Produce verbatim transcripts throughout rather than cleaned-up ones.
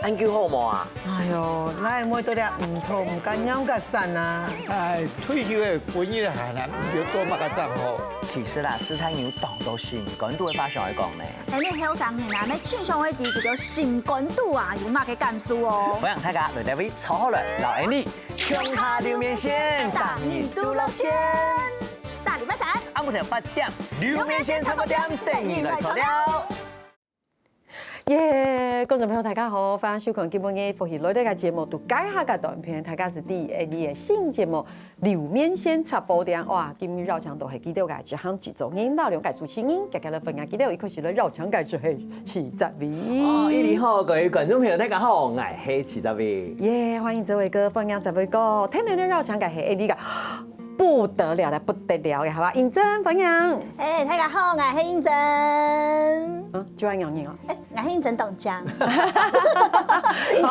恁久好無啊？哎喲，哪會每到這毋痛毋敢仰結煞啊？哎，退休个本日還毋曉做麼个正好。其實啦，師太有當多心肝肚个話想愛講呢。恁樣後生人啊，愛盡想愛知佢兜心肝肚啊有麼个感受哦。歡迎大家來這位坐好來，摎𠊎俚共下留面線，逐日都樂線。逐禮拜三暗晡頭八點，留面線直播點，等你來坐了。 耶！觀眾朋友，大家好，歡迎收看今晡日福氣來了个節目，在這下个單元，大家係在𠊎俚个新節目《留面線雜貨店》。哇，今日邀請到係佢兜个執行製作人摎兩个主持人，今日來分享佢兜一開始來邀請个就係徐澤偉。哦，一零好，各位觀眾朋友，大家好，𠊎係徐澤偉。耶，歡迎澤偉哥，歡迎澤偉哥。今日來邀請个係𠊎俚个 不得了了，不得了个，好吧？英珍，歡迎。哎，大家好，𠊎係英珍。嗯，就恁樣哦。哎，𠊎係英珍當靚。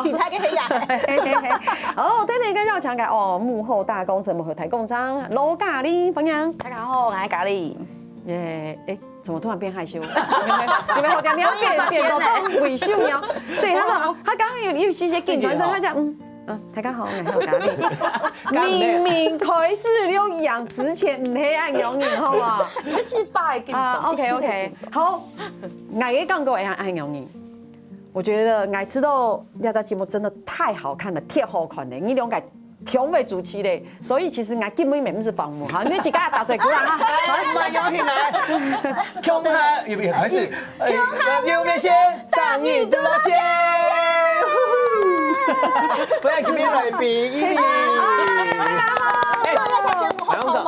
其他个係呀。嘿嘿嘿。哦，對面个邀請个哦，幕後大功臣，幕後大功臣，羅嘉玲，歡迎。大家好，𠊎係嘉玲。耶，哎，怎麼突然變害羞？你們你們好像要變變到當維修一樣。對，他說哦，他剛剛有有一些緊張，他講嗯。 嗯，大家好，𠊎係羅嘉玲。明明開始錄影之前毋係恁樣人，好無？你失敗緊張，啊，OK，OK，好，𠊎个感覺會恁樣人。我覺得𠊎知道這隻節目真的太好看了，太好看了，你兩个兩位主持咧，所以其實𠊎根本也毋使訪問哈，你自家打嘴鼓啦哈。來，慢點起來，共下預備開始。 哎，有沒有先？大義都老先。不要給你來比一比。哎，做這節目好看嗎？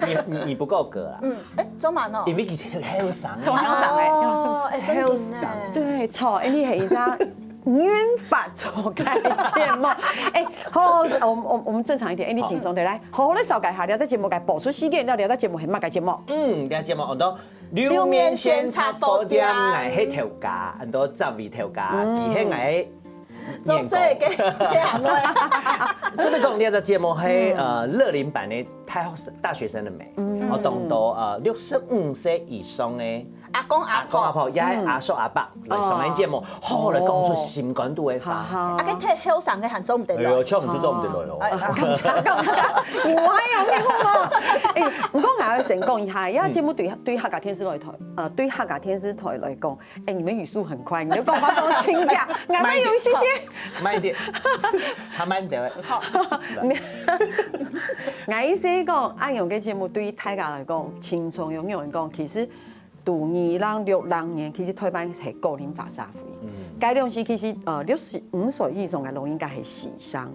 你你你不夠格啊。嗯，哎，做麼个呢？因為你很有嗓啊。很有嗓哎。哦，哎，真的呢。很有嗓。對，錯，哎，你很一下。 銀髮做个節目。哎，好，我們我們我們正常一點，哎，你輕鬆點來，好好來紹介一下，這隻節目个播出時間，這隻節目係麼个節目？嗯，這節目安到劉面仙雜貨店，𠊎係頭家，安到雜位頭家，佢係𠊎个員工。做事个細阿妹。這個講這隻節目係呃樂齡版个大學生大學生个美，我當到呃六十五歲以上个 阿公阿婆，阿公阿婆，也係阿叔阿伯來上咱節目，好好來講出心肝肚个話。啊，該忒後生个還做毋得來。哎喲，唱毋出做毋得來咯。哎，感謝感謝，你無還有你好無？哎，毋過𠊎愛先講一下，這節目對對客家電視台，呃，對客家電視台來講，哎，你們語速很快，你們講話都很輕鬆，𠊎們有一些些慢一點，還慢一點。好，𠊎意思講，恁樣个節目對大家來講，輕鬆，有人講，其實 到二零六零年，其實台灣係高齡化社會。該當時其實，呃，六十五歲以上个老人家係死傷。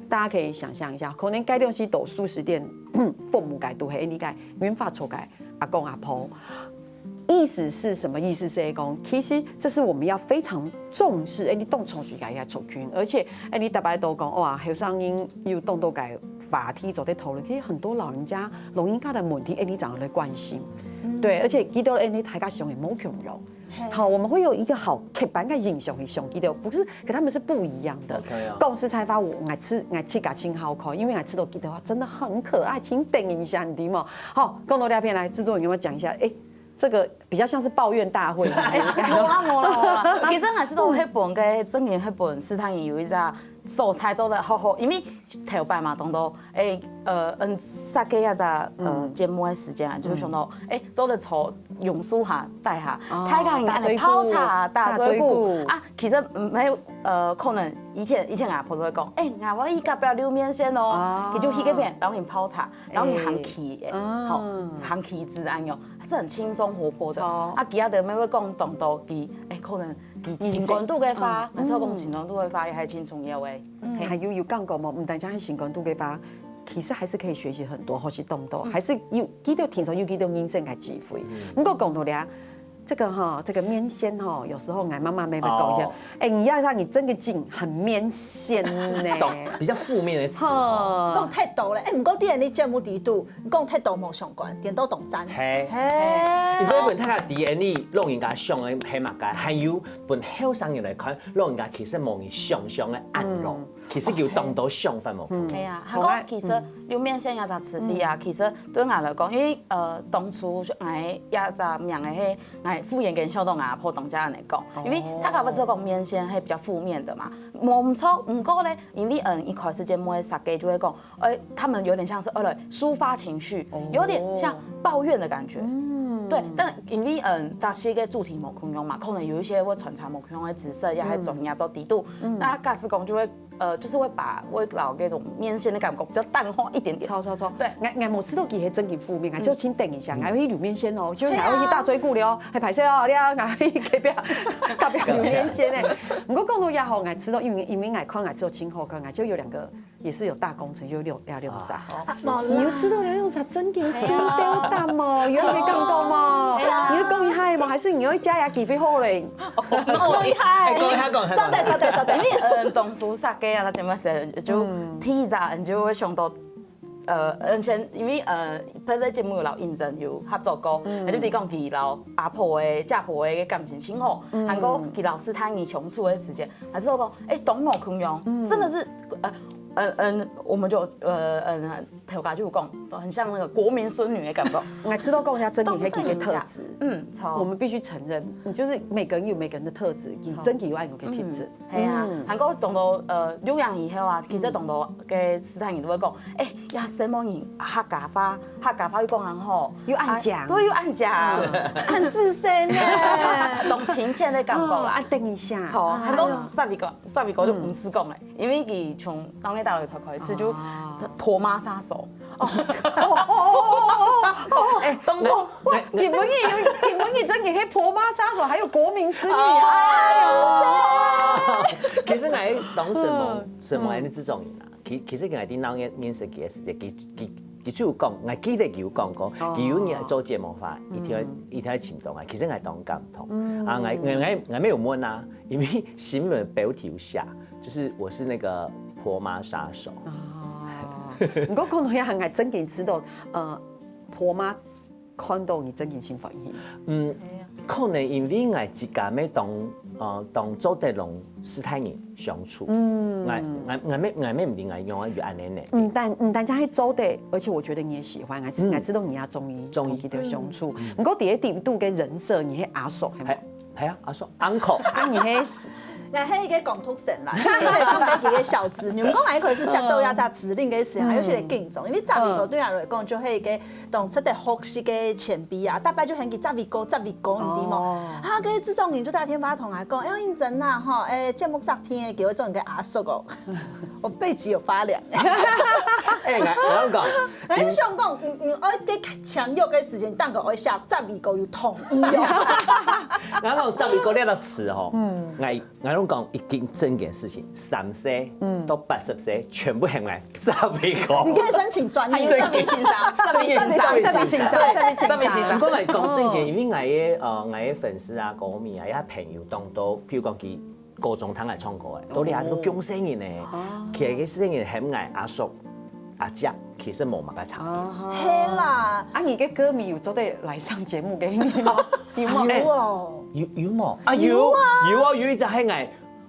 大家可以想像一下，可能該當時到素食店服務个都係恁樣个銀髮族个阿公阿婆。意思是什麼意思？是講，其實這是我們要非常重視，哎，你當重視个一個族群，而且，哎，你大家都講，哇，後生人有當多个 話題做得討論，其實很多老人家、老人家的問題，哎，你怎樣來關心？對，而且佢兜哎，你大家想也無共樣。好，我們會有一個好刻板个印象去想佢兜，不是，可他們是不一樣的。OK啊。講實在話，𠊎自𠊎自家盡好看，因為𠊎知道佢兜話真的很可愛，盡得人惜，你知無？好，講到這片來，製作人有沒有講一下？哎，這個比較像是抱怨大會。哎，無啦無啦無啦，其實𠊎知道彼本个真人，彼本斯坦人有一隻 所在做得好好，因為頭擺嘛，當多，誒，呃，嗯，設計這隻，呃，節目个時間啊，就會想到，誒，做得坐榕樹下、底下，大家人恁樣泡茶、打嘴鼓啊，其實沒有，呃，可能以前以前阿婆都會講，誒，𠊎愛去隔壁劉面仙哦，佢就去該片，然後人泡茶，然後人行棋，誒，好，行棋子恁樣，是很輕鬆活潑的。啊，其他的妹會講當多佢，誒，可能佢情感度个話，那時候講情感度个話也還挺重要誒。 嗯，還有有感覺無？毋單淨係心肝肚个話，其實還是可以學習很多，學習當多，還是有幾多聽說有幾多人生个機會。毋過講到這，這個哈，這個面線哈，有時候𠊎媽媽妹妹講一下，哎，你要讓你真的緊很面線呢，比較負面的詞哈。講太多了，哎，毋過在你節目裡肚，你講太多無相關，顛倒當讚。嘿，嘿，你會問大家D N E，老人家想的係麼个，還有分後生人來看，老人家其實無你想象的恁老。其實有當多想法無？嗯，係啊，還過其實有面線這隻詞彙啊，其實對𠊎來講，因為呃當初𠊎這隻名个係𠊎忽然間想到𠊎阿婆當家人來講，因為大家毋係講面線係比較負面的嘛，無錯。毋過呢，因為嗯一開始節目个設計就會講，呃，他們有點像是為了抒發情緒，有點像抱怨的感覺。對，但因為嗯，大家个主題無共樣嘛，可能有一些會穿插無共樣个知識，也還專業到底度。那假使講就會呃，就是會把味道那種面線的感覺比較淡化一點點。錯錯錯，對，𠊎𠊎無試著佢係正經負面，𠊎就請等一下，𠊎要去留面線哦，就𠊎要去大追顧了哦，還歹勢哦，你啊，𠊎要去隔壁隔壁留面線呢。毋過講到也好，𠊎試著，因為因為𠊎看𠊎試著盡好看，𠊎就有兩個也是有大工程，就兩兩兩儕。你有試著兩兩儕正經盡吊膽無？有恁个感覺無？你要講一下無？還是你要加一下幾分好咧？ 講一下，講一下，講一下。做得做得做得。因為呃，當初設計啊，節目時就第一隻，你就會想到，呃，嗯，先因為呃，別个節目有摎英珍有合作過，佢就提講佢摎阿婆个、姐婆个感情盡好，還過佢摎斯坦尼相處个時間，還係講，哎，當無共樣，真的是呃。嗯嗯，我們就呃嗯，頭家就講，很像那個國民孫女的感覺。𠊎試著講一下正經个特質，嗯，我們必須承認，你就是每個人有每個人的特質，你正經有恁樣个特質。係啊，還過當多呃錄影以後啊，其實當多个斯坦尼都會講，哎，呀，什麼人客家話，客家話又講很好，又恁講，對，又恁講，很自信呢，當親切的感覺啦。啊，等一下，錯，還過再一個，再一個就毋使講了。 因為佢從當年大陸台開始就婆媽殺手。哦哦哦哦哦哦！哎，當多。今晡日有今晡日正經係婆媽殺手，還有國民孫女，哎喲！其實𠊎當時無什麼恁樣這種人啊，其其實𠊎在鬧認認識佢个時節，佢佢佢就有講，𠊎記得佢有講過，佢有日做節目話，一定一定愛尋到𠊎，其實𠊎當感動。啊，𠊎𠊎𠊎𠊎沒有問啊，因為新聞標題有寫。 就是我是那個婆媽殺手。哦，毋過講到這，𠊎正經試著，呃，婆媽看著你正經盡歡喜。嗯，可能因為𠊎自家乜當，呃，當做得摎斯坦尼相處。嗯，𠊎𠊎𠊎乜𠊎乜毋知𠊎仰會有恁樣呢。嗯，但嗯，但這係做得，而且我覺得你也喜歡，𠊎𠊎試著你也中意，中意，同佢相處。毋過在這裡肚个人設，你係阿叔，係無？ 係啊，阿叔，uncle。啊，你係？𠊎係一個工讀生啦，因為像該幾個小子女，毋過𠊎一開始接到這隻指令个時候，𠊎有些緊張，因為十二個對𠊎來講就係一個當值得學習个前輩啊，逐擺就喊佢十二哥，十二哥，你知無？啊，該製作人就打電話同𠊎講，哎，英珍啊，吼，哎，節目上聽个，叫𠊎做你个阿叔哦。我背脊有發涼。哎，𠊎𠊎講， 哎，想講，你你愛在簽約个時間，當个愛寫十二个有同意哦。然後講十二个這個詞吼，嗯，𠊎𠊎攏講一件正經事情，三歲，嗯，到八十歲，全部喊𠊎十二个。你可以申請專利。還有正義先生，正義先生，正義先生，對，正義先生。毋過來講正經，因為𠊎个呃𠊎个粉絲啊、歌迷啊、也朋友當多，譬如講佢 高中聽𠊎唱歌个，到這下都降細人呢。其實个細人喊𠊎阿叔、阿姐，其實無麼个差別。係啦，啊，你个歌迷有做得來上節目个你無？有無？有哦。有有無？啊有有啊有哦，有一隻喊𠊎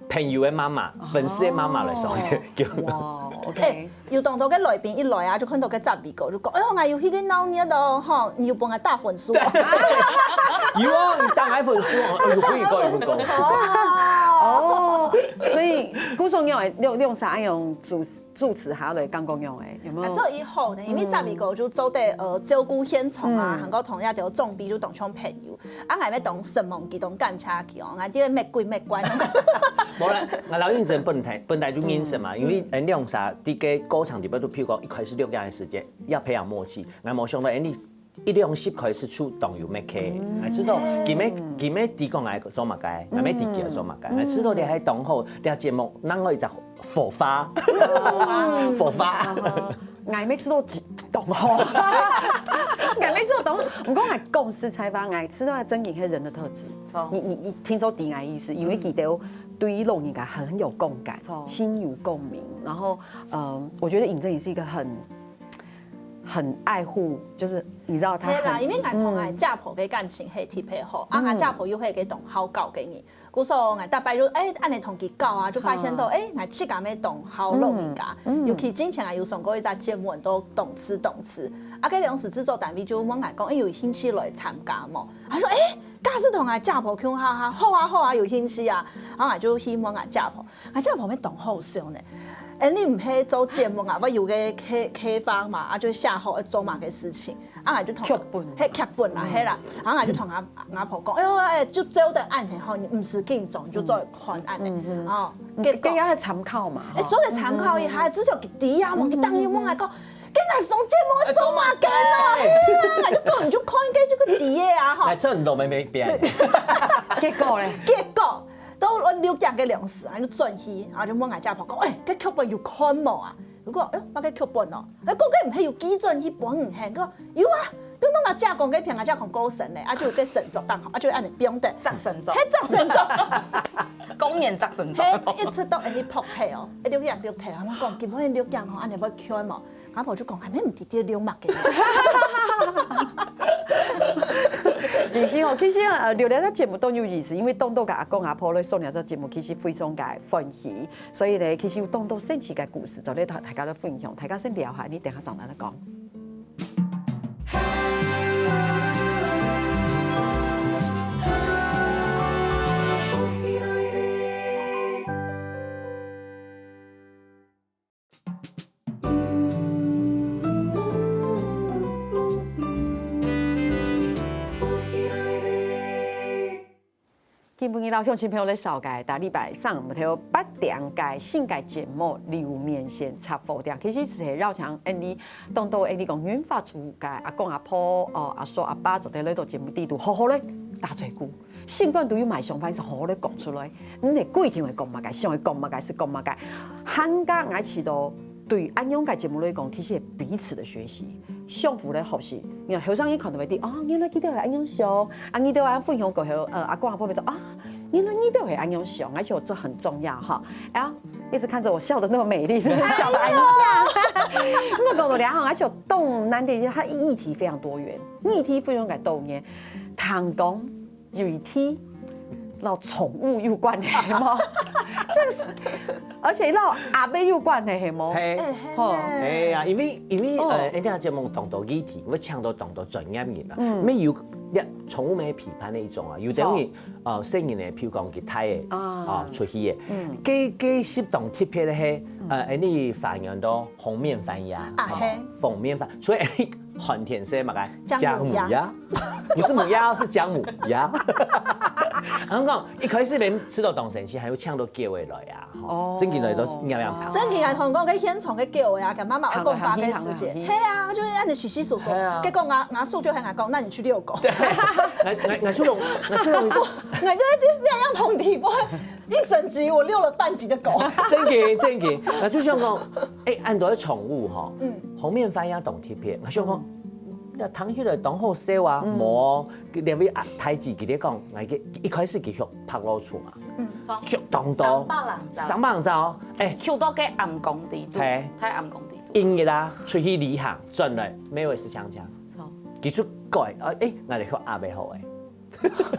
朋友个媽媽、粉絲个媽媽來上个。哇，OK。 有當多个來賓一來啊，就看到个十二个，就講：「哎喲，𠊎有去个鬧熱哦，吼，你有幫𠊎打分數哦。」有啊，你打𠊎分數哦，哎喲，可以講，可以講。哦，所以古松你兩兩儕愛用主主持下來，感覺樣誒，有沒有？啊，做以後呢，因為十二个就做得呃照顧現場啊，還過同一條裝備就當像朋友。 啊，𠊎乜當承蒙佢，當感謝佢哦，𠊎知乜鬼乜怪。無啦，𠊎摎英珍本來本來就認識嘛，因為𠊎兩儕在个過程裡背都，譬如講一開始錄音个時間，要培養默契，𠊎無想到，哎，你一兩集開始就當有默契，𠊎知道佢乜佢乜知講𠊎做麼个，𠊎乜知佢做麼个，𠊎知道你還當好，這節目，然後一隻火花，火花。 𠊎每次都激動吼，𠊎每次都動。毋過𠊎講實在話，𠊎試著正經係人个特質。你你你聽說知𠊎意思，因為佢兜對老人家很有共感，盡有共鳴。然後，嗯，我覺得英珍也是一個很很爱护，就是你知道他很，係啦，因為𠊎同𠊎姐婆个感情係特別好，啊，𠊎姐婆又係个當好搞个人，故所𠊎逐擺就，欸，恁樣同佢搞啊，就發現到，欸，𠊎自家乜當好老人家。尤其之前啊，有上過一隻節目，都動詞動詞，啊，該當時製作單位就問𠊎講，欸，有興趣來參加無？啊，說，欸，假使同𠊎姐婆共下下，好啊好啊，有興趣啊，然後𠊎就去問𠊎姐婆， 啊，這旁邊當好笑呢。哎，你毋係做節目啊，會有个客客房嘛，啊，就寫好要做麼个事情，啊，𠊎就同，劇本。係劇本啦，係啦，然後𠊎就同阿阿婆講，哎喲，哎，就照得恁樣吼，你毋使緊張，你就做得看恁樣，哦，結果给大家參考嘛。哎，做得參考一下，至少佢知啊，無佢當然問來講，跟𠊎上節目做麼个咯？哎呀，𠊎就講你就看个這个知个啊，吼。來，趁你都沒沒變。結果咧，結果 到六點个零時，啊，就轉去，啊，就問𠊎姐婆講，哎，該劇本有看無啊？佢講，哎，麼个劇本哦？哎，講該毋係有寄轉去分你看？佢講有啊，你摎𠊎姐講該片，𠊎姐講過身咧，啊，就有該神作當好，啊，就恁樣放等。責神作，係責神作，公演責神作。係一直到恁樣拍戲哦，哎，六點六點，啊，我講今晡日六點吼，恁樣會看無？ 阿婆就講，還沒毋知這六麼个。是是吼，其實呃，聊聊這節目當有意思，因為當多个阿公阿婆來上這節目，其實非常个歡喜，所以呢，其實有當多神奇个故事，做得同大家來分享。大家先聊下，你等下再來講。 今晡日摎鄉親朋友來紹介，逐禮拜三晡頭八點个新个節目《流年線雜貨店》，其實係邀請恁樣當多恁樣講銀髮族个阿公阿婆、哦，阿叔阿伯做得來到節目裡肚，好好來打嘴鼓。 心肝肚有麼个想法，係好好來講出來。毋係規定會講麼个，想會講麼个，係講麼个。還加𠊎試著對恁樣个節目來講，其實係彼此个學習，相互來學習。你看，後生人看到會知，哦，原來佢兜會恁樣想，啊，佢兜恁樣分享過後，呃，阿公阿婆會說，啊，原來你兜會恁樣想，而且這很重要哈。啊，一直看著我笑得那麼美麗，是不是笑得很像？毋過講到這吼，而且當難得，它議題非常多元，議題非常个多元，聽講 有一題摎寵物有關係，係無？這个是，而且摎阿伯有關係，係無？係，哎，吼係呢。哎呀，因為因為哦呃，人家節目當多議題，會請到當多專業人啊，沒有，寵物沒有批判的一種啊，有種人呃，細人呢，譬如講佢大个啊啊出去个，該該適當特別个係，呃，恁樣還原到紅面番呀，啊係紅面番，所以恁樣寒天色嘛該薑母鴨薑母鴨，不是母鴨，是薑母鴨。然後講一開始免試著當神奇，還有請到狗仔來啊，哦吼，正經來都是尿尿泡。正經啊，同講个現場个狗啊，佮媽媽愛講話个時節，行啊行啊行啊係啊，就恁樣窸窸窣窣，係啊結果𠊎𠊎叔就喊𠊎講，那你去遛狗。來來來出籠，來出籠。𠊎就在那樣碰地步，一整集我遛了半集的狗。正經正經，𠊎就想講，哎，恁多个寵物吼，紅面番也當特別，𠊎想講，那聽起來當好笑啊，無，這位啊，太子佢咧講，𠊎个一開始佢畜白老鼠嘛，嗯，畜當多，三百零隻三百零隻哦，哎，畜到个暗光地肚，係太暗光地肚。一日啊，出去旅行轉來，沒有一隻強強，錯，佢就改，啊，哎，𠊎來畜鴨仔好哎。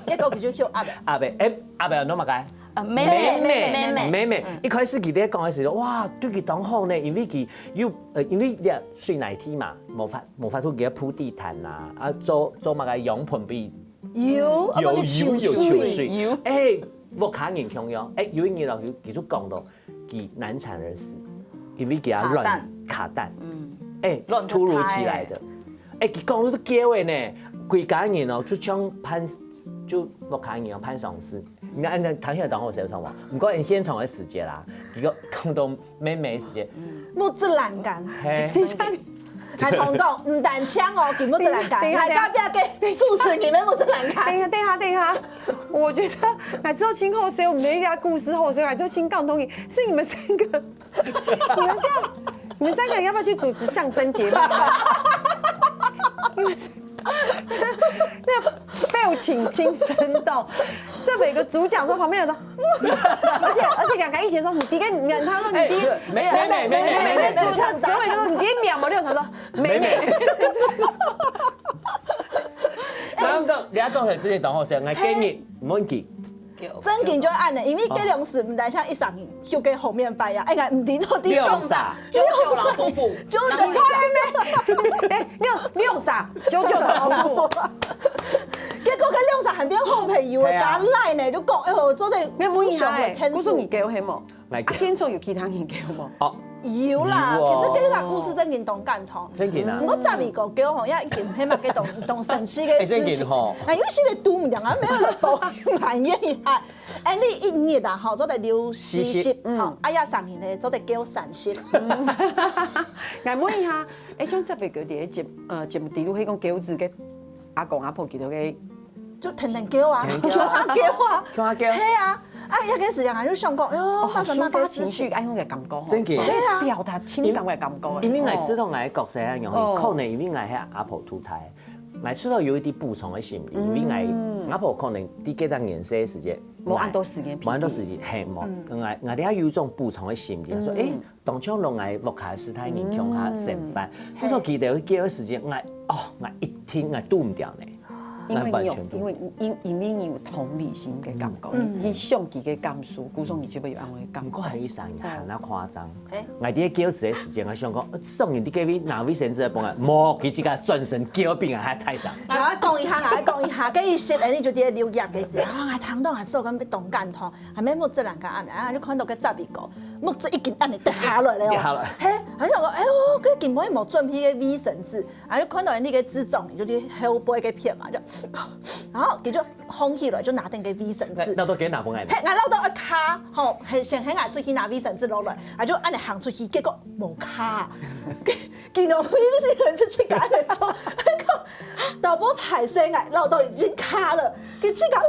結果佢就畜鴨仔。鴨仔，哎，鴨仔有麼个？呃，妹妹妹妹妹妹，一開始佢咧講个時候，哇，對佢當好呢，因為佢又呃，因為你水泥地嘛，無法無法度給佢鋪地毯啦，啊，做做麼个養盆比有，啊，有不是有有泅水。泅水，哎，屋下人共樣，哎，有一日老師佢就講到，佢難產而死，因為佢要卵卡蛋卡蛋，嗯，哎，卵就突如胎其來的，哎，佢講到都叫的呢，規家人哦，就像潘就屋下人哦，潘喪事。 你看，恁樣聽起來當好笑，著無？毋過𠊎現場个時節啦，佢个講到妹妹个時節，木質欄杆。嘿，等一下，還同講，毋單淨哦，佢木質欄杆，等一下還隔壁个主持人个木質欄杆。等一下，等一下，等一下，我覺得還是要聽好笑，我們的一個故事好笑，還是要聽感動的，是你們三個，你們這樣，你們三個人要不要去主持相聲節目？你們這那表情盡生動，这有一个主讲说旁边人说，而且而且两个一起说你弟跟你他说你弟，哎，妹妹妹妹妹妹主讲结尾就说你弟秒毛六常说妹妹，三个你要讲起之前同学生，我建议问佢，正經就係恁呢，因為該量時毋單像一儕人就个後面擺呀，哎呀，毋知到底講啥，六啥九九老夫婦，九九老夫婦，哎，六六啥九九老夫婦，結果該六儕還變好朋友，係啊加賴呢，就講，哎呦，做得你問一下哎，互相來牽手故事你给我黑毛，来啊，牽手有其他人给我吗？哦，有啦，有哦其實這个故事正經當感動。真的啊毋，過十二个狗吼，也已經係嘛个當當神奇个哎，事情。真的吼，那有些个都毋一樣啊，沒有人包滿願意哈。哎，你一日啊，吼，做得溜四十，四十吼，啊，也三日呢，做得狗三十。来问一下，哎，像这边个个节呃节目底路，迄讲狗子个阿公阿婆佢兜个，就天天狗啊，天天狗啊狗啊，狗啊狗係啊，啊，那个時間啊，就想講，哎呦，哦，發生麼个事情抒發情緒，？愛用个感覺吼，真的表達情感个感覺。因為𠊎試著𠊎个角色啊，哦可能因為𠊎係阿婆渡大，𠊎試著有一點補償个心理，因為𠊎阿婆可能在該段年歲个時節，無恁多時間無恁多時間，係無，𠊎𠊎這有一種補償个心理，說，誒，當初摎𠊎屋下个時代人共下生活，你說佢兜叫个時間，𠊎哦，𠊎一定𠊎堵毋掉呢。因為你有那完全，不因為因因為你有同理心个感覺，你你想佢个感受，故所你就會有安慰个感覺。毋過還有一儕人還較誇張。誒𠊎在叫時个時間，𠊎想講，呃，送人在該位拿衛生紙來幫𠊎，無，佢自家轉身叫別人還大聲。然後講一下，然後講一下，該一些人就在留言个時候，啊，聽到還是有跟被動感動，還沒目汁兩個暗，啊，就看到个十二个，目汁已經恁樣跌下來了哦。跌下來嘿，還想講，哎呦，該根本無準備个衛生紙，啊，就看到那個智障，你就在後背个片嘛，就，然後佢就 紅起來就拿等个衛生紙。那都給拿分𠊎。嘿，𠊎落到一卡，吼，係先喊𠊎出去拿衛生紙落來，啊就恁樣行出去，結果無卡，見到衛生紙自家恁樣做，結果導播拍攝𠊎落到已經卡了，佢自家，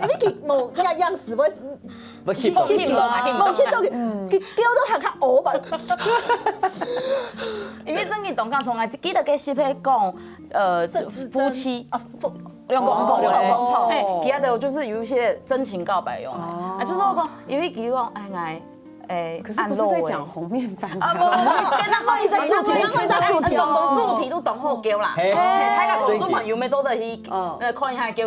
因為佢無樣樣時會不去去去去了嘛去了無去到佢，佢叫到還較惡吧。因為真个當感動啊，記得該時係講，呃，夫妻。啊，夫兩公婆，哦兩公婆，哦嘿，其他的就是有一些真情告白用的，哦啊，就是講，因為佢講，哎，哎，可是不是在講紅面飯啊，不不不，跟他講一下，跟他講一下主題懂懂主題都懂好狗啦，嘿嘿，大家公眾朋友沒做得去，嗯呃，看一下狗，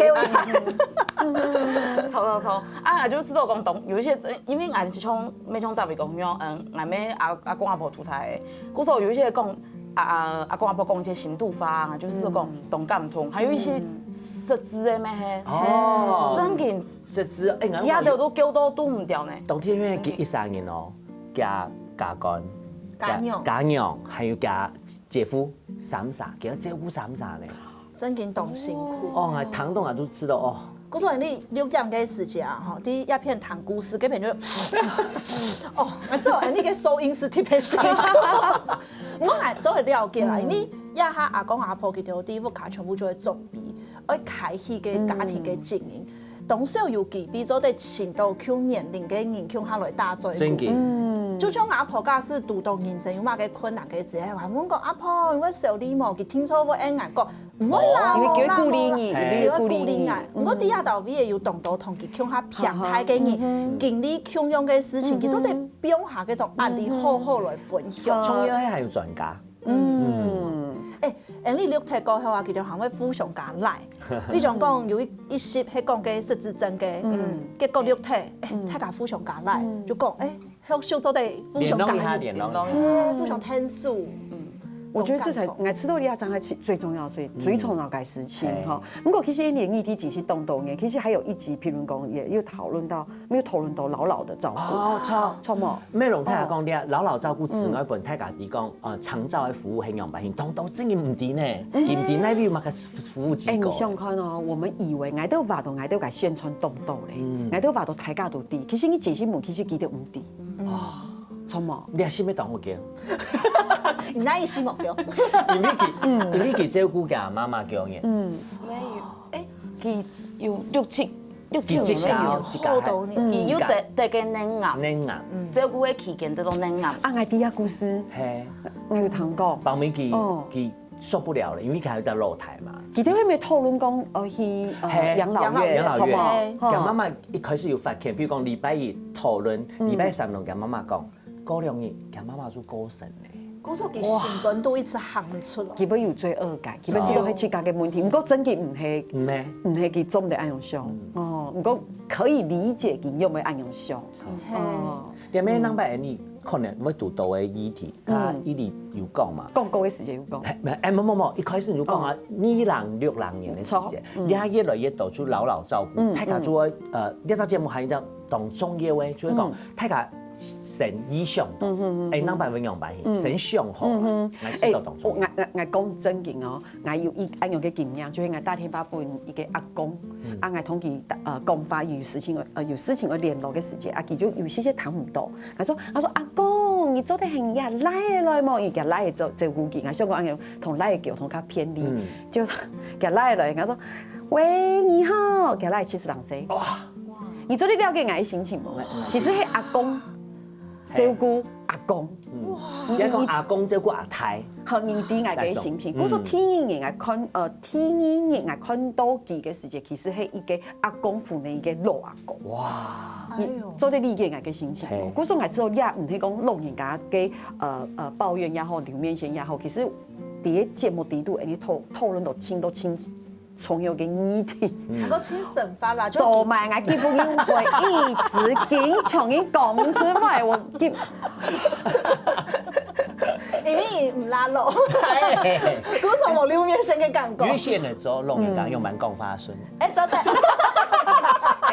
抽抽抽，啊，就知道講懂，有一些，因為俺像，沒像早輩講樣，嗯，俺沒阿阿公阿婆渡大个，故所有一些講，啊啊，阿公阿婆講一些心肚話啊，就是講懂感動，還有一些實質的咩嘿。哦真緊，實質，哎，其他的都狗都堵毋掉呢。當天因為佢一儕人哦，佢家官、家娘家娘，還有佢姐夫三儕，佢愛照顧三儕呢。真緊當辛苦。哦，𠊎聽到𠊎都知道哦。故所你錄音个時節啊，吼，第一片談故事，這片就，哦，啊，做恁呢个收音師特別辛苦。毋過𠊎做得了解啦，因為這下阿公阿婆佢兜在屋下全部就會準備，愛開始个家庭个經營。當少有機會做得尋到共年齡个人共下來打嘴鼓。真緊，嗯，就像阿婆假使堵到人生有麼个困難个時候，還問講阿婆，你會愁慮無？佢聽著會恁樣講，毋會啦，因為佢會無啦鼓勵你，無啦佢會鼓勵你佢會鼓勵。。毋過底下頭尾有當多同佢共下平台个人，經歷共樣个事情，佢做得放下這種壓力，好好來分享。重要還有專家。嗯，誒，恁呢錄忒過後啊，佢兜還會互相加賴。比如講有一一集係講个失智症个，嗯，結果錄忒，誒，大家互相加賴，就講，誒，後續做得互相加聯絡一下，聯絡一下。誒，互相牽手。我覺得這才，𠊎知道你這張係最重要的事情，最重要的事情哈。不過其實一年一集其實當多年，其實還有一集，譬如講也有討論到，沒有討論到老老的照顧。哦，著。著無？美容太太講，你老老照顧之外，本太太講，呃，長照的服務很樣般，當多真个毋知呢，毋知哪位有麼个服務機哎，你構。想看哦，我們以為𠊎兜話到，𠊎兜个宣傳當多咧，𠊎兜話到大家都知，其實你真心問，其實佢兜毋知。哦，著無？你也是沒當好个，你哪一心目標？因為佢，因為佢照顧佢媽媽幾多年，沒有，哎，佢有六七六七佢自家年哦，自家好多年佢有得得个乳癌，奶奶，照顧个期間得到乳癌。啊，𠊎知啊故事，嘿，𠊎有聽過。後面佢哦佢受不了了，因為佢還有隻老弟嘛，佢兜係毋係討論講，呃，去，呃，嘿，養老院，養老院。什麼？嘿。吼。佢媽媽一開始有發現，比如講禮拜一討論，嗯。禮拜三摎佢媽媽講，過兩日，佢媽媽就過身了。故所佢心肝肚一直喊出來。佢會有罪惡感，佢會知道係自家个問題。毋過正經毋係，毋係。毋係佢做毋得恁樣想。嗯。哦，毋過可以理解佢因為恁樣想。嘿。哦。 點解人擺你可能會堵到个議題，嗯。佢一直有講嘛。講過个時間有講。哎，哎，無，無，無，一開始你就講啊，哦。二零六零年个時間，著，嗯。你看越來越多就老老照顧，嗯，大家就會，呃，這隻節目還有一個當重要个，就係講，嗯。大家生理想，嗯，嗯，嗯，哎，嗯。人擺會仰般去，嗯。生想好啊，嗯，嗯。𠊎知道當重要。哎，𠊎，𠊎，𠊎講正經哦， 𠊎有一，恁樣个經驗，就係𠊎打電話分一個阿公，嗯。啊，𠊎同佢，呃，講話，有事情愛，呃，有事情愛聯絡个時間，啊，佢就有些些聽毋到。𠊎說，𠊎說：「阿公，你做得喊若倈仔來無？」因為若倈仔照，照顧佢，𠊎想講恁樣同倈仔溝通較便利，嗯。就若倈仔來，𠊎說：「喂，你好。」若倈仔七十零歲。哇。你做得了解𠊎个心情無？其實係阿公 照顧阿公。嗯。你，你，你講阿公照顧阿太。好，你知𠊎个心情。嗯。故所第二日𠊎看，呃，第二日𠊎看到佢个時節，其實係一個阿公扶个一個老阿公。哇。你，哎喲。做得理解𠊎个心情。嘿。故所𠊎知道，這毋係講老人家个，呃，呃，抱怨也好，流面線也好，其實在節目底肚，恁樣討，討論到清，都清 重要个議題。嗯。還過盡生活啦，就做麼个基本人會一直經常个講出來，𠊎基因為毋拉咯，故所無流面線个感覺。有些人做老人家用蠻講話順。嗯。哎，做得。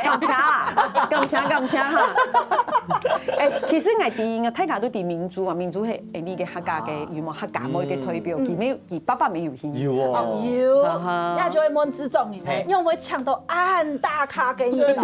感謝啊，感謝，感謝哈。哎，其實𠊎知，大家都知明珠啊，明珠係，哎，你个客家个，哦。有無客家妹个代表，嗯。佢沒有 佢爸爸無有興趣。有哦。哦，有，哈哈。那就會問製作人呢，嘿。你有無請到恁大咖个人？真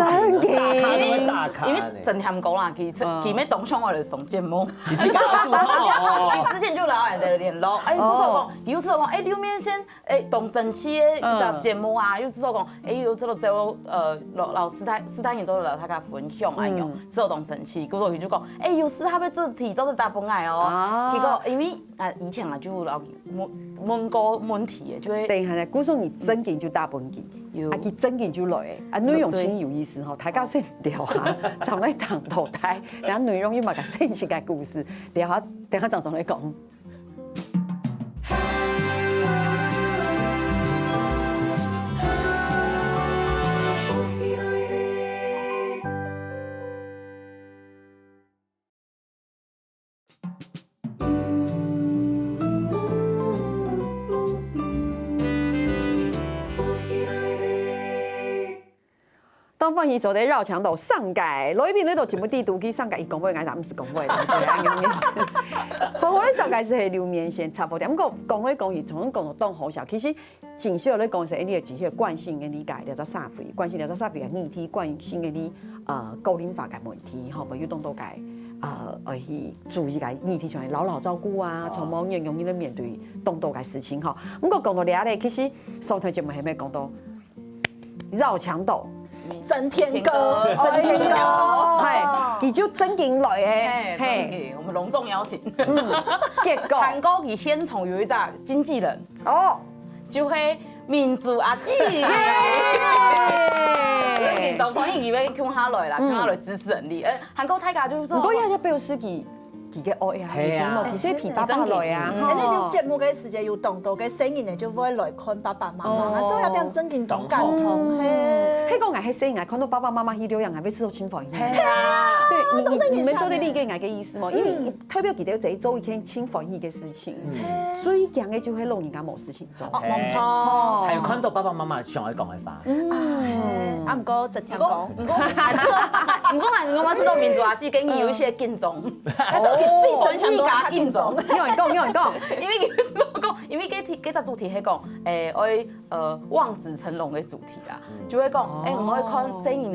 个。大咖都會大咖呢。因為，因為鄭添哥啦，佢，嗯。佢乜當想愛來上節目。佢自家有主動哦。佢之前就來𠊎个聯絡，哎，哦。故所講，佢就知講，哎，流面線，哎，當神奇个一隻節目啊，嗯。又知講，哎，又知做，呃，老，老師大，師大人做老大家分享啊，嗯。有，知當神奇，故所佢就講，哎，有時下要做題，做得打分𠊎哦。啊。結果因為 啊，以前啊，就老問，問過問題个，就會等一下呢，故所你正經就打分佢，有。啊，佢正經就來个，啊，內容真有意思吼，大家先聊下，正來談到底，然後內容又嘛个神奇个故事，聊下，等下正正來講。 當歡喜做得邀請到上屆來賓來到節目底肚，佢上屆佢講話，𠊎就毋使講話，但是恁樣呢。好好个上屆係流面線差不多，毋過講來講去，總講到當好笑。其實 真少咧講係，你个真少慣性个理解，了解社會，慣性了解社會个議題，慣性个你，呃，高齡化个問題，吼，無有當多个，呃，愛去注意个議題，像老老照顧啊，哦。全部人人咧面對當多个事情，吼。毋過講到這咧，其實上台節目係毋係講到邀請到鄭添哥，鄭添哥，哎喲。嘿，佢就正經來个，嘿，嘿。正經，我們隆重邀請。嗯，結果。還過佢現場有一隻經紀人。哦。 就係明珠阿姊。耶！正經當歡喜佢會共下來啦，嗯。共下來支持𠊎俚。呃，還過大家就係講，毋過也要表示佢，佢个愛啊，係啊。佢嘛，其實陪爸爸來啊，嗯。吼。哎，你有節目个時間有當多个細人仔就會來看爸爸媽媽，哦。所以愛變正經當感動，當好。嘿。係講𠊎係細人仔，看到爸爸媽媽去療養，𠊎會試著盡歡喜。係啊。對，你，你，你們做得理解𠊎个意思無？因為代表佢兜在做一件盡歡喜个事情。嗯。最驚个就係老人家無事情 哦，無錯。還有看到爸爸媽媽想愛講个話。嗯。啊，毋過鄭添哥。毋過，毋過，毋過，毋過，𠊎試著明珠阿姊，佢有一些緊張。哦。佢自家緊張。有人講，有人講。因為佢試著講，因為這題，這隻主題係講，誒，愛，呃，望子成龍个主題啦，嗯。就會講，誒，哦。𠊎愛看細人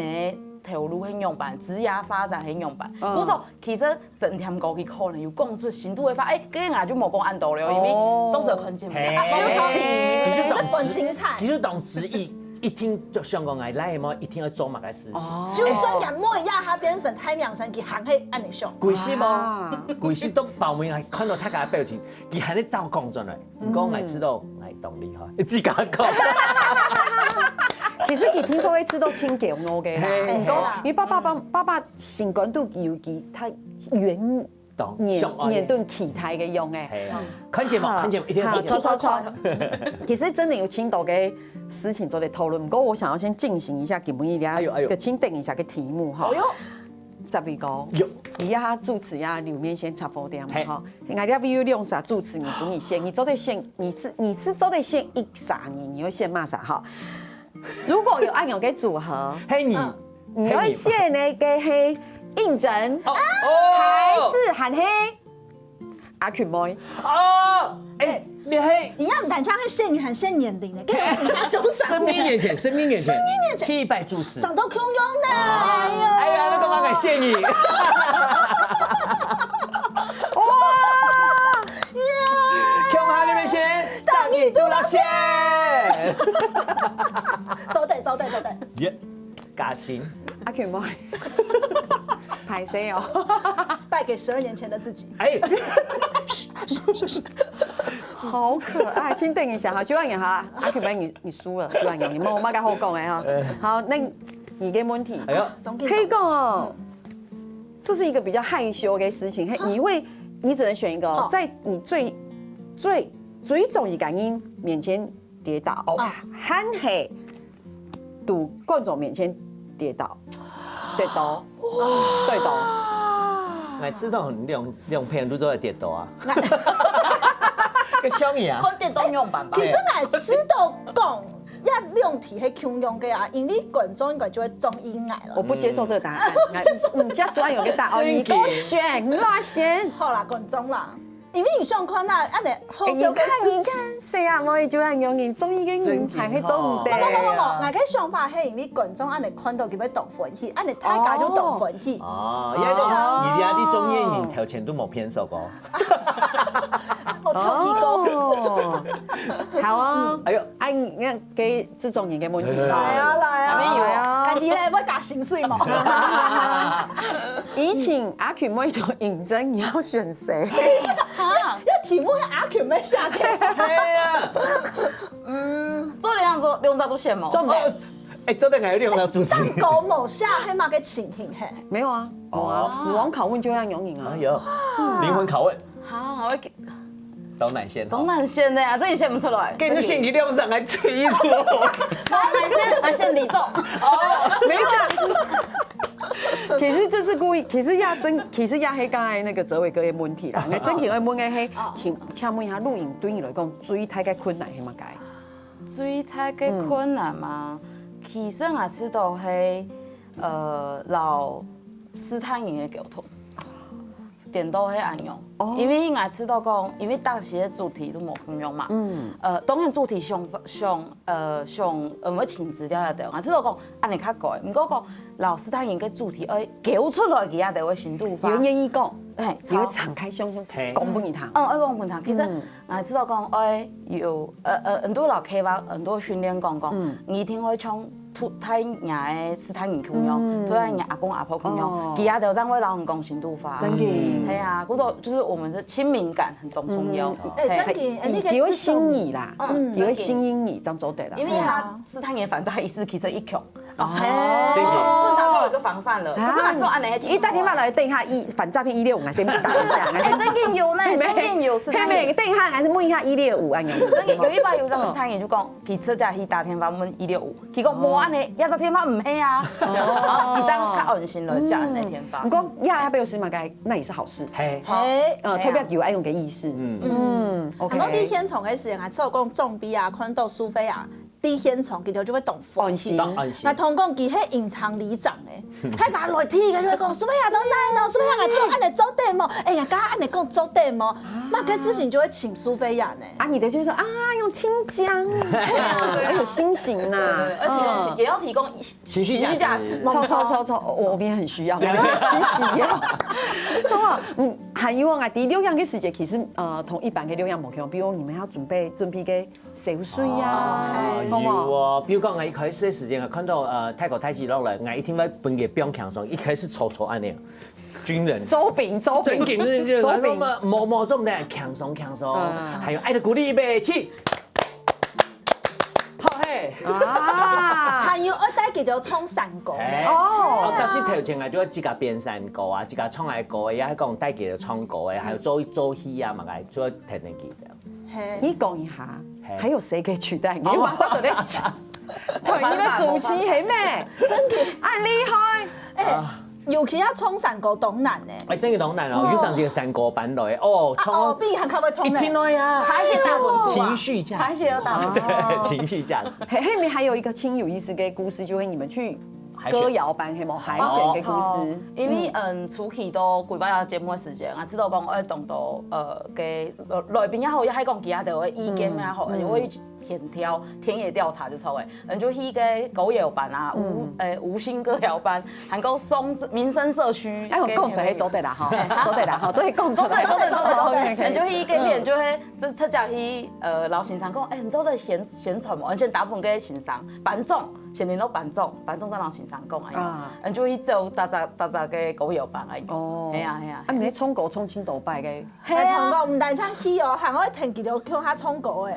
仔頭路係仰般，職業發展係仰般。嗯。故所 其實鄭添哥佢可能有講出深度个話，哎，這𠊎就無講恁多了，因為哦。都係愛看節目。嘿。啊，講到底，其實當直，日本青菜。其實當直譯，一定就想講𠊎倈妹一定愛做麼个事情。哦。就算佢妹也下變成太陽神，佢還係恁樣想。歸時無？啊。歸時都包尾，還看到大家个表情，佢還係照講轉來。毋過𠊎知道，𠊎當厲害，自家講。其實佢聽說會知道清潔我个啦，嘿。毋過，因為爸爸，爸，爸爸心肝肚有佢，他原懂，年，想愛的。年度期待个樣誒。係啊，看節目，好，看節目，一定要好，聽。錯，錯，錯。其實真的有盡多个事情做得討論，毋過我想要先進行一下今晡日哎喲，哎喲。這個清點一下个題目哈。哎喲。十位哥，有。你要他主持呀，劉面先插播掉嘛，嘿。哈。應該這位有兩儕主持，你不你選，你做得選，你是，你是做得選一儕人，你會選麼儕哈？如果有恁樣个組合，嘿，你，嗯。你會選个係應徵，哦，哦。還是還係阿群妹？哦，哎，你係，你也毋敢講係選，你還選年齡呢，跟有其他有啥？生命面前，生命面前，生命面前，第一擺主持。上到共樣呢，哎呀。哎呀，那幹嘛敢選你？哇！耶！共下你們先，大義都落選。做得，做得，做得。耶，加薪。阿群妹，歹勢哦。敗給十二年前的自己。哎，好可愛，請等一下哈，就恁樣哈，阿群妹你，你輸了，就恁樣，你無麼个好講个哈。好，那你个問題，哎喲，當緊張。可以講哦，這是一個比較害羞的事情，嘿，你會，你只能選一個哦，好。在你最，最，最中意个人面前跌倒，哦。還係在觀眾面前跌倒，跌倒，跌倒。𠊎知道兩，兩片都做得跌倒啊。該小米啊，看跌倒樣板吧。其實𠊎知道講，這兩題係共樣个啊，因為觀眾應該就會中意𠊎了。我不接受這個答案，嗯，接受。嗯，這所有的答案你都選，你都選。好啦，觀眾啦。 因為你想看啊，恁樣好笑个事情。哎，你看，你看，細阿妹就恁樣，你中意个人還係做毋得。無，無，無，無，𠊎个想法係因為觀眾恁樣看到佢會當歡喜，恁樣大家就當歡喜。哦，也就你這下中意个人頭前都無騙手過。我頭一個。哦，好啊。哎喲，哎，你看，該製作人个問題。來啊，來啊。還沒有啊。哎呀。𠊎知咧，會加薪水無？以前阿群妹就應徵，你要選誰？ 啊，這題目係阿群妹寫个。係啊。嗯，做得兩隻，兩隻都選無？做毋得。哦，哎，做得𠊎有兩隻主持人。但講無寫，係麼个情形嘿？沒有啊，沒有啊，哦。死亡拷問就恁樣啊。哎喲，靈魂拷問。好，我會給，當難選哦。當難選的啊，這也選不出來。跟你選一兩張來推出。當難選，還選李總。哦，沒有啊。 其實這是故意，其實也真，其實也係剛才那個哲偉哥个問題啦。哦。𠊎正經愛問个係，哦。請，請問一下，錄影對你來講最大个困難係麼个？最大个困難嘛，嗯。其實𠊎試著係，呃，摎其他人个溝通。 顛倒係恁樣。哦。因為𠊎試著講，因為當時个主題都無共樣嘛。嗯。呃，當然主題想，想，呃，想，呃，愛尋資料也對。𠊎試著講，恁樣較改。毋過講，摎其他人个主題愛勾出來，佢也對會深度化。有願意講，嘿，有敞開胸胸，嘿。講分你聽。嗯，愛講分你聽。其實，嗯。 𠊎試著講，愛有，呃，呃，很多老K吧，很多訓練講講，嗯。你一定愛像大，大人个其他人共樣，嗯。大人个阿公阿婆共樣，哦。佢也就正會摎人講深度化。真的。係啊，故所就是我們的親民感很重要。嗯。哎，嘿。真的，哎，你可以佢會吸引你啦，嗯，佢會吸引你，當做得啦。因為他其他人反詐意識其實一強。 哦。嘿。這個。至少就有一個防範了。啊，可是那時候按呢，你打電話來等一下，一，反詐騙一六五，還是打一下，還是哎，真的有呢，真的有，是他也。等一下，還是問一下一六五，哎呀。真的有一擺有一張是他也就講，佢自家去打電話問一六五，佢講，無按呢，這隻電話毋係啊。哦。然後佢這樣較安心了，接恁呢電話。毋過，呀，要不要是嘛，該，那也是好事。嘿。嘿。嗯，特別有愛用个意思。嗯。嗯，OK。然後你現場个時間啊，照講裝逼啊，看到蘇菲啊， 在現場，佢兜就會當歡喜。當歡喜。𠊎同講，佢係隱藏里長誒，大家來聽，佢就會講，蘇菲亞當難哦，蘇菲亞做恁呢做得無？哎呀，剛剛恁呢講做得無？麼个事情就會請蘇菲亞呢。啊，你的就是說啊，用清江，很有心形呐。對，對，對，要提供，嗯。也要提供情緒價值。情緒價值。超，超，超，超，我，我們也很需要，我們也很需要。什麼？嗯，還有啊，𠊎知錄影个時節，其實呃，同一般个錄影無共樣，比如你們要準備準備个燒水啊，啊，好無？有哦，比如講，𠊎一開始个時間啊，看到呃大哥大姊落來，𠊎一定會分佢放輕鬆，一開始粗粗恁樣，軍人。周炳，周炳，正經正經，周炳，無無做毋得，輕鬆輕鬆，嗯還有愛的鼓勵，預備起，好嘿。啊，還有愛帶佢兜唱山歌哎呢。哦哦，但是頭前啊，就要自家編山歌啊，自家唱个歌，也係講帶佢兜唱歌个，還有做做戲啊嘛，該做天天記得。嘿，你講一下嘿，還有誰可以取代你？你馬上就在講，對，你的主題很美，真的，很厲害。哎，尤其要唱山歌當難呢。哎，真个當難哦，有上這個山歌班來哦，唱哦，比還較會唱呢。一聽來呀，才寫大本書啊情緒價值，才寫到大本書。對，情緒價值。嘿，後面還有一個很有意思的故事，就係你們去歌謠班，係無？海選的故事。因為嗯，初期都規劃節目个時間，啊，知道講愛當多呃，个來賓也好，也係講其他个意見也好，因為田調田野調查就出來，嗯，就去个歌謠班啊，無呃無心歌謠班，還有松民生社區，哎，我講出來做得啦哈，做得啦哈，做得講出來，做得做得做得做得，OK，OK。你就去个片，就會就直接去呃，老先生講，哎，你做得宣宣傳無？先打分个先生，班長，先聯絡班長，班長再老先生講哎，啊嗯，就去做大家大家个歌謠班哎。哦係啊係啊啊，，你唱歌唱盡多擺个，係啊。同講毋單淨去哦，還愛聽佢兜共下唱歌誒。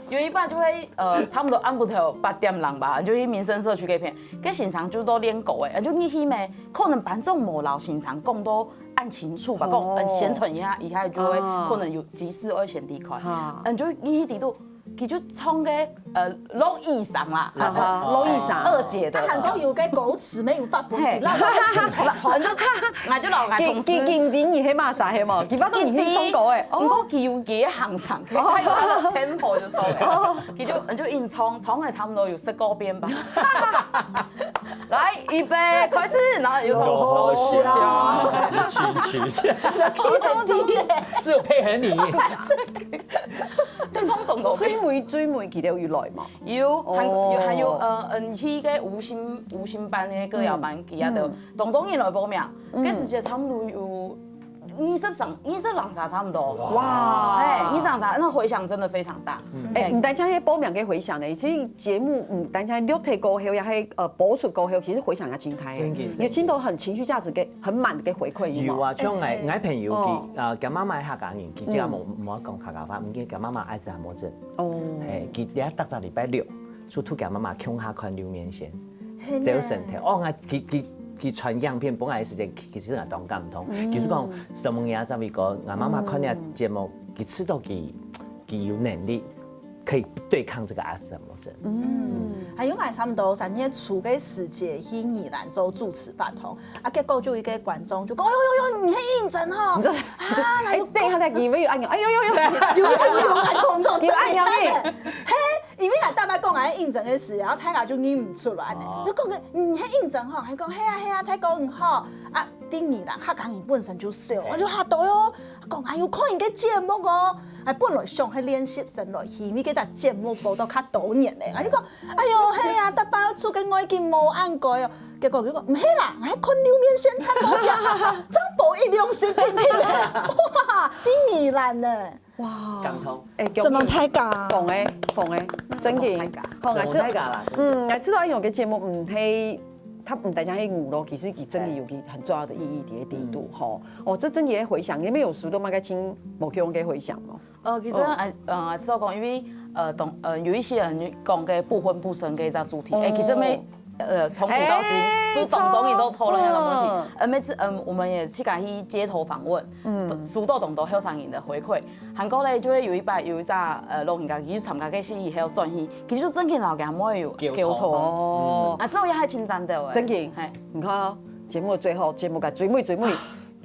因為有一擺就會呃，差不多暗晡頭八點零吧，就去民生社區該片，該先生就都練歌誒，就入去咩，可能班長無老先生講到恁清楚吧，講嗯宣傳一下，一下就會可能有急事愛先離開，嗯，就入去底肚，佢就唱个呃，羅醫生啦，羅醫生二姐的，啊，還講有个歌詞沒有發布，嘿，然後然後就，然後就老𠊎同事。緊緊緊，你係麼儕係無？佢捌講你去唱歌誒，哦，毋過佢有佢个行程，佢有佢个 tempo 就唱个，佢就就硬唱，唱个差不多有十個遍吧。來，預備，開始，然後又唱。好笑，取取取，只有配合你。就唱懂懂。最尾最尾佢兜有來嘛？有，還哦有還有呃，嗯，去个無心無心班个歌謠班，佢也都當多人來報名，該時節差不多有二十上二十人儕差不多。哇哎，二十人儕，那回響真的非常大。哎，毋單淨係報名个回響呢，其實節目毋單淨錄忒過後，也係呃播出過後，其實回響也真大。真的真的有聽到很情緒價值个、很滿个回饋，有啊，無？像𠊎𠊎朋友哦佢啊，佢媽媽係客家人，佢自家無無講客家話，毋過佢媽媽愛食無真，哦，嘿，佢咧逐隻禮拜六，就同佢媽媽共下看溜麵線，嘿呢走神頭。哦，𠊎佢佢佢傳影片分𠊎个時間，其其實𠊎當感動。佢就講，什麼人在為講，𠊎媽媽看這節目，佢知道佢佢有能力可以對抗這個阿斯莫症。嗯，還有𠊎差不多三月初个時節去宜蘭做主持活動，啊，結果就一個觀眾就講，哎呦呦呦，你係應徵吼，啊，哎，等一下，佢會有按鈕，哎呦呦呦，有有有，還講講，有按鈕呢，嘿，因為𠊎逐擺講𠊎應徵个時，然後大家就認毋出來呢哦，就講个，你係應徵吼，還講係啊係啊，大哥你好，啊，等於啦，客家人本身就少，我就嚇到喲，講還有看你个節目哦，哎，本來想係練習生來去，你這隻節目播到較多年咧，我就講。 哎喲，係啊，逐擺出个外景無恁該哦。結果佢講，毋係啦，𠊎看溜麵線差不多呀，正播一兩集定定咧，哇，第二難呢。哇，感動。哎，什麼大家？懂哎，懂哎，真的，好，什麼大家啦？嗯，𠊎知道有个節目，嗯，嘿，佢毋單淨係娛樂，其實佢真的有个很重要的意義在底肚吼。哦，這真的回響，你們有收到麼个親無共个回響無？呃，其實呃呃，知道講，因為呃，當呃有一些人講个不婚不生个一隻主題，哎，其實沒呃從古到今都當多人都討論這個問題。呃，每次嗯，我們也去該去街頭訪問，嗯，收到當多後生人的回饋。還過咧，就會有一擺有一隻呃老人家，佢去參加該戲以後轉去，其實真經老家妹有溝通。哦，啊，這種也還挺讚的哎。真經嘿，你看哦，節目最後，節目个最尾最尾，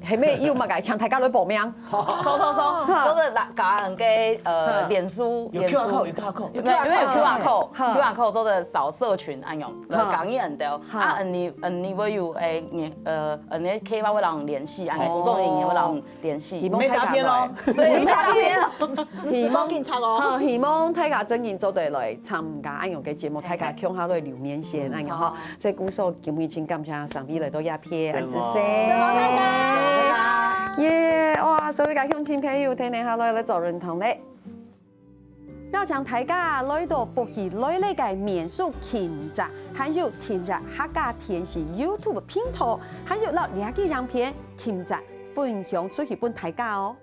後面有麼个請大家來報名。收收收，做得來加人个呃臉書，有臉書 QR code，有QR code。對，因為有QR code，好QR code做得掃社群恁樣，好講你很多。好啊，你你會有誒，你呃，你K八會讓人聯繫，啊，哦工作人員會讓人聯繫。希望沒詐騙哦。對，沒詐騙哦。你是報警察哦。好，希望大家真經做得來參加恁樣个節目，大家共下來留面先恁樣吼。所以故所今日真感謝三位來到這片，恁仔細。什麼大家？耶！哇，所有个鄉親朋友，天天下來來做運動咧。邀請大家來到福氣來了个民宿琴宅，還有訂閱客家電視YouTube頻道，還有摎這支影片琴宅分享出去分大家哦。